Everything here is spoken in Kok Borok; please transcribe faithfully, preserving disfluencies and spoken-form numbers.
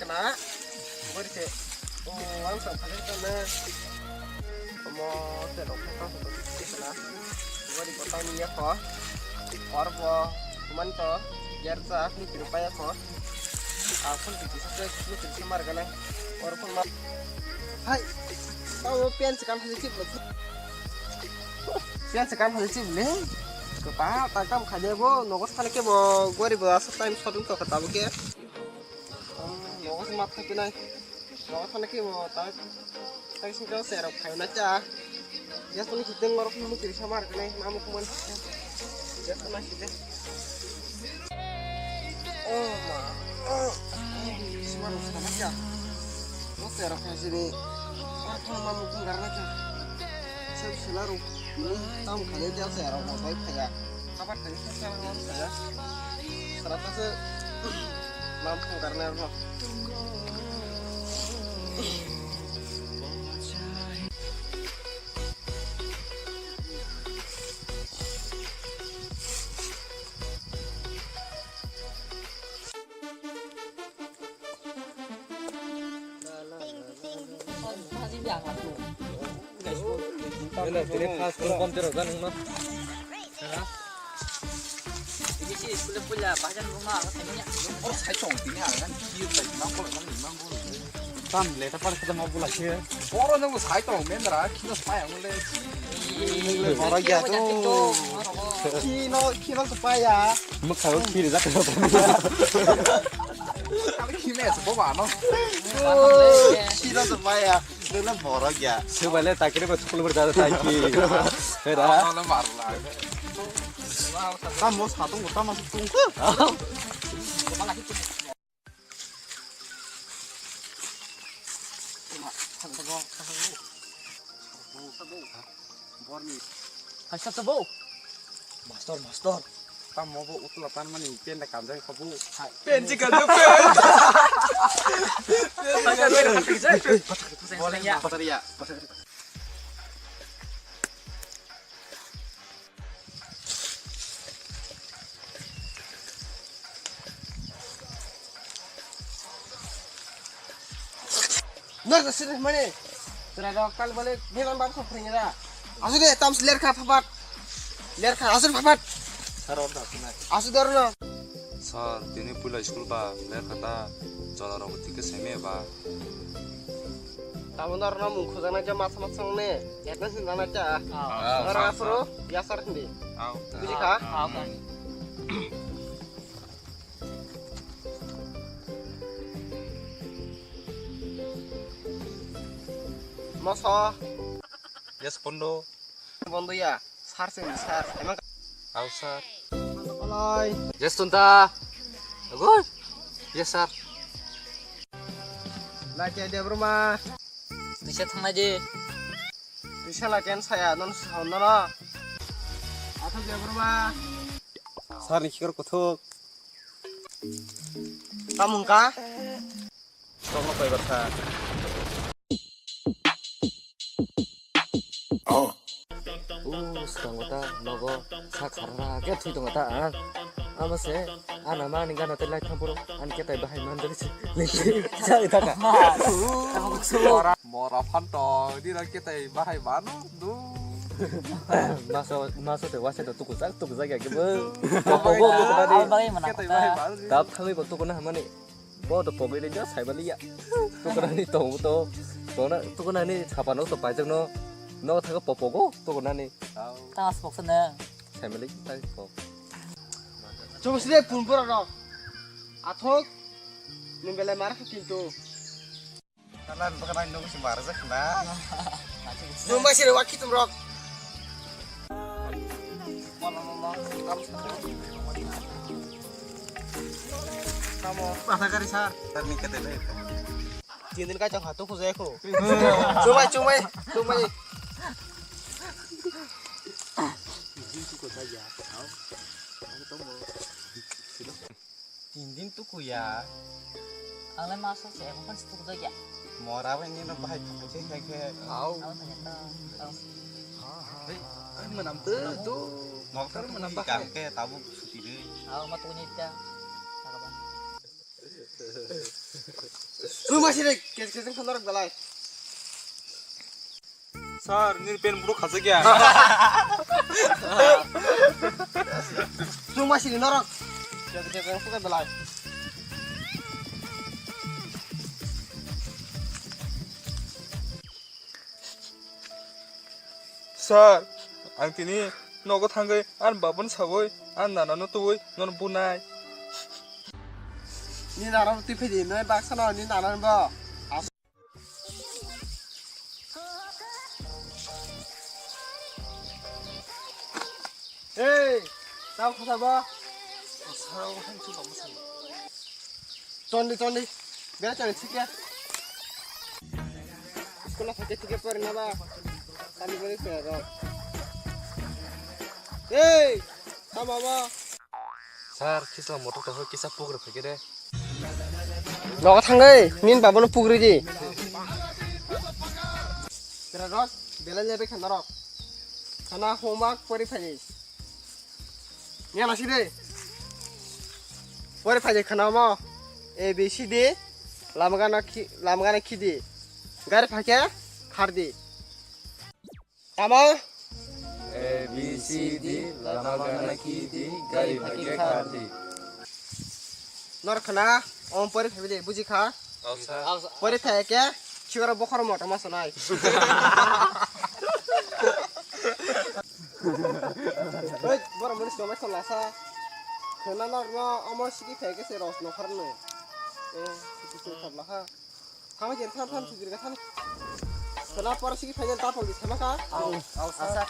Na, bori se, o, ang sa phale ka na. Mo te rok ka ko ti na. Bori ko tang ya ko. Or bo man to yer sa ni ti pa ya ko. A phun ti ti se ni ti se mar ka na. Or phun ma. Hai. Tao pen se kam phale ti. Pen se kam phale ti le. Ko pa ta kam kha de bo nogo thale ke bo gori bo asa time shot to ka ta bo ke. Nogo se mat khakinai. Nogo thana khe bo ta. Tai sing kau serok khaina cha. Ya sini kita ngorok mukiri samar kene mamu kuman. Ya sini kita. Oh ma. Oh. Sima rok sama cha. Bo serok khai sini. Apa mamu kungarna cha. Sep sila rok. Tam khale cha serok bo bai khaya. Kabar tadi saya saya saya. Serata se mam karena apa? Tini khas pun pom tero gan ma. Ini si school punya bahan bunga apa tanya? Oh, saya tong tini ada kan kiri tadi mangkol kan mangkol. Tam le ta par kita mau pula sih. Oro nang sai tong mendra kino sai ang le. Oro ya tu. Kino kino supaya. Mukha kiri jat. Kami kime sepo ba no. Kino supaya. Nila borok ya. Sebale takri ba thukul ber jada taki. Hera. Ano na marla. Tamo satung tamo satung. Borni. Hai, sab sabo. Master, master. Tamo bo utla tan mani pen da kamjai khabu. Hai. Pen si kamjai pen. Pen si kamjai pen. Boleh ya. Pasal ya. Pasal. Nor sir mane. Tera dok kal balik ni ban bab khop ringra. Asu de tam ler kha phapat. Ler kha asu phapat. Sar orda sunai. Asu dor no. Sar, tini puila school ba ler kha ta. Jola rok tike seme ba. Tamo nor no mung khujana ja mas mas song ne. Etna sin dana cha. Ah. Ora afro ya sar hindi. Au. Bujikha? Ah, ah. Moso. Yes, Pondo. Pondo ya. Sar sing sar. Emang. Au, sar. Alai. Yes, Tunta. Agoi. Yes, sir. Lachai Debbarma. Twisa thangnaidi. Twisa lachen saya non honna no. Athok Debbarma. Sir ni khikor kuthuk. Tamungka. Tongno koi barkha. Oh. Uh, swkango ta nogo sak sarara khe thwi tongo ta ang. Amo se, ana ma ani gana te lai thang phuru, ani ketai bahai man dori se. Sai ta ka. Mora phanto, di ra ketai bahai mano, du. Maso, maso te wase to tuku jak, tuku jak ya ke bo. Pogo, pogo, abo bagwi mana ketai kota. Bahai mano. Tap thangwi bo tuku na hamani. Bo to pogwi ringjak, saimanliya. Tukunani tong to. Tongna, tukunani sapa no to paijak no. No thago popogo, tukunani. Tao. Tang asbok sana. Saimanli tang pok. Chuma sile pun pura no. Athok. Ni belai mar kha kintu. Kanan baka nai nung si mar jak na. Nung bai sini wak kitum rok. Tamo. Mata kari sar. Sar ni kete dai. Tin din ka chang hatu khujai ko. Chumai, chumai, chumai. Tin din tuku ya. Ang lai ma sok se, bukan se tuku ya. Mora bai ni no bahai tuku se khai khai. Au. Au thanya ta. Au. Hei, ai manam tu tu. Nok tar manam bahai. Kam ke tabuk suti de. Au ma tuku ni ta. Taka ba. Tuma sini kes kes khana rok belai. Sir, nini pen buru khajak ya. Tuma sini norok. Kes kes khana belai. Sir, ang tini nogo thangwi ani babano sawi ani nanano tubui nono bunai. Ni nanano twi phai di, noi baksa no ni nanano bo. Hey, tao khasa ba. Sir, ang thang chu ba mo sir. Chondi, chondi. Bera chondi, thik ya. School-o phaikhe thik khe porina ba. Kali bari se ro. Hey, tamo ba. Sir, kisa motor to kisa pugri phaikhe de. Nogo thangwi, nin babano pugri di. Bera rok, belai lebe khan rok. Khana homework pori phai. Ni ala si de. Pori phai de khana mo. A B C D. Lamgana khi, lamgana khi di. Gari phakhe khar di. Tamo? A B C D, lamgana khi di, gari phakhe khar di. Nor khana, om pori phai de, buji kha? Pori phai ke, chigoro bokhoro moto ma sonai. Oi, boro muni somai sola sa. Khana nor no, omo sigi phai ke se ros no khar no. Eh, sigi se khar la ha. Thama jer tham tham sigi ga tham. Khana por sigi phai ta pol di thama ka. Au, au sa.